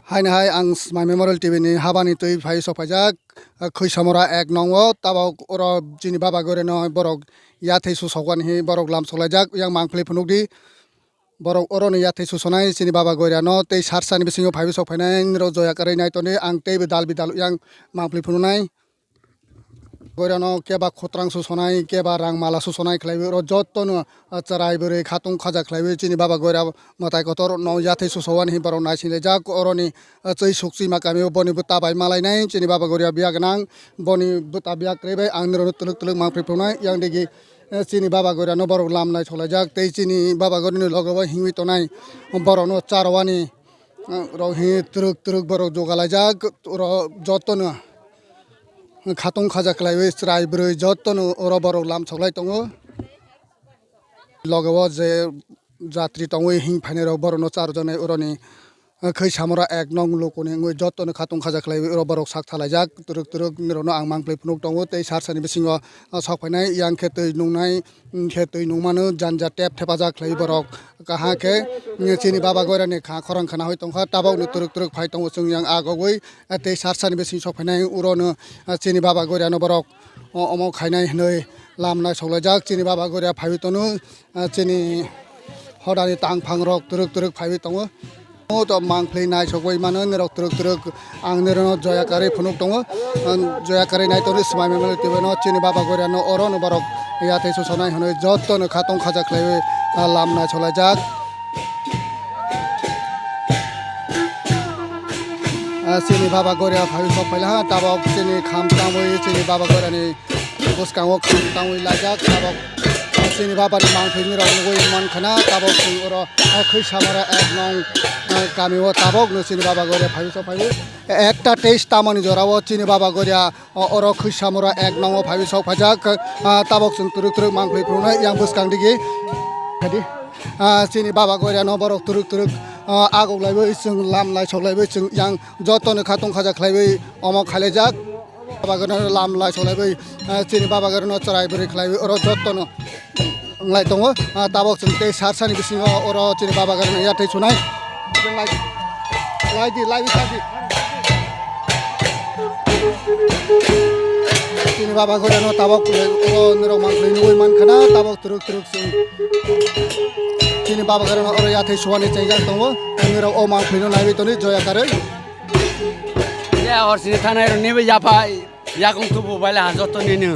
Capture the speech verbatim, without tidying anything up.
Haino hai ang Smai Memorial T V ni habani twi phai sok phaijak, ah, Khwisamora ek nong o, tabok oro chini Baba Goirano borok yathai susokani hi borok lam soklaijak, yang mangpili phunukdi. Borok oro ni yathai susonai chini Baba Goirano tei sarsani bisingo phaiwi sok phainai nirok joya kwrwi nai toni ang teibo dal bidal yang mangpili phunuknai. Goirano keba khutrang susonai, keba rang mala susonai khlaiwi oro jotono, ah, chwrai bwrwi khatung khaja khlaiwi chini Baba Goira mwtai kotor no yathai susowani hi borok naisinglaijak. Oroni, ah, chwi suk chwima kamio boni bwta bai malainai chini Baba Goria biya gwnang. Boni bwta biya kwrwi bai ang nirokno twlwk twlwk mangpili phunuknai. Yang digi, eh, chini Baba Goirano borok lam naisolaijak tei chini Baba Goirani logo o himwi tonai borokno charwani, eh, rok hi twrwk twrwk borok jogalaijak. Oro jotono khatung khaja khlaiwi chwrai bwrwi jotono oro borok lam soklai tongo. Logo o je jatri tongwi him phainai rok borokno charwjaknai oroni, eh, Khwisamora ek nong lukuni wngwi jotono khatung khaja khlaiwi oro borok sak thalaijak twrwk twrwk nirokno ang mangpili phunuk tongo tei sarsani bisingo, ah, sok phainai yang khe twi nungnai. Hwnkhe twi nungmano janja tep thepajak khlai borok. Kaham khe, mm, chini Baba Goirani kha khorang khna hoi tongkha, tabokno twrwk twrwk phai tongo chwng yang agogwi, eh, tei sarsani bising sok phainai urono, eh, chini Baba Goirano borok o-, omo khainai hwnwi lam naisoklaijak. Chini Baba Goira phaiwi tono, eh, chini hodani tangphangrok twrwk twrwk phaiwi tongo. O to mangpili naisogwi mano nirok twrwk twrwk ang nirokno joya kwrwi phunuk tongo. Ang joya kwrwi nai tongwi Smai Memorial T V no chini Baba Goirano oro no borok yathai susonai hwnwi jotono khatung khaja khlaiwi, ah, lam naisolaijak. Ah, chini Baba Goria phaiwi sok phaila ha tabok chini kham tangwi chini Baba Goirani bwskango kham tangwi laijak tabok. Chini Baba ni mangpili rok nugwi man khana tabok chwng oro, ah, Khwisamora ek nong, ah, kami o tabok no chini Baba Goria phaiwi sok phaiwi. Ekta teis tamoni jora o chini Baba Goria, o, oro Khwisamora ek nong o phaiwi sok phaijak, ah, tabok chwng twrwk twrwk mangpili phunuknai yang bwskang digi. Hadi, ah, chini Baba Goria no borok twrwk twrwk, ah, agok laiwi chwng lam lai sok laiwi chwng yang jotono khatung khaja khlaiwi omo khailaijak. Baba Goirano lam lai solaiwi, eh, chini Baba Goirano chwrai bwrwi khlaiwi oro jotono wnglai tongo. Ah, tabok chwng tei sarsani bisingo oro chini Baba Goirano yathai sunai. Lai, lai di, lai di, lai di. Chini Baba Goirano tabok oro nirok mangpili nugwi man khana tabok twrwk twrwk chwng chini Baba Goirano oro yathai suwani chengjak tongo. Nirok o mangpili no naiwi toni joya karwi. Ya, orsini thanai rok nibo yaphai, yakung tubu baila ha joto nini.